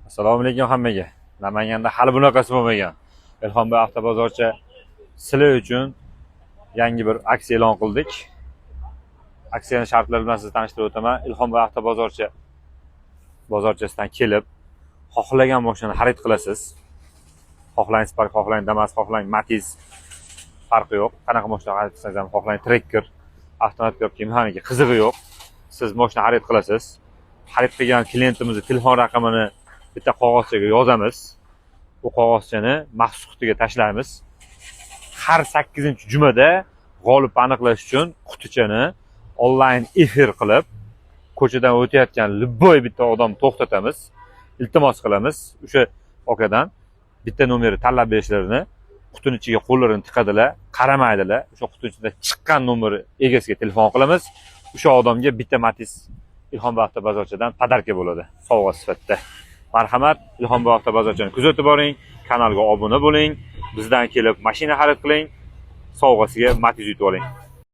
Assalomu alaykum hammaga. Namanganda hali bunaqasi bo'lmagan. Ilhomboy avtobozorcha sizlar uchun yangi bir aksiya e'lon qildik. Aksiyani shartlari bilan sizni tanishtirib o'taman. Ilhomboy avtobozorcha bozorchasidan kelib, xohlagan mashinani xarid qilasiz. Xohlang Spark, xohlang Damas, xohlang Matiz, farqi yo'q. Qanaqa mashina xarid qilsangiz ham, xohlang Tracker, avtomat yoki mexanika, qizig'i yo'q. Siz mashina xarid qilasiz. Xarid qilgan klientimizni telefon raqamini bitta qog'ozchaga yozamiz. U qog'ozchani maxsus qutiga tashlaymiz. Har 8-jumada g'olibni aniqlash uchun qutichani onlayn efir qilib, ko'chadan o'tayotgan любой bitta odamni to'xtatamiz. Iltimos qilamiz o'sha okadan bitta nomerni tanlab berishlarini, qutini ichiga qo'llarini tiqadilar, qaramaydilar. O'sha qutini ichida chiqqan nomer egasiga telefon qilamiz. O'sha odamga bitta Matiz Ilhomboy avtobozorchadan подарка bo'ladi, sovg'a sifatida. Marhamat, Ilhomboy avtobozorchani kuzatib boring, kanalga obuna bo'ling, bizdan kelib mashina xarid qiling, sovg'asiga Matiz yutib oling.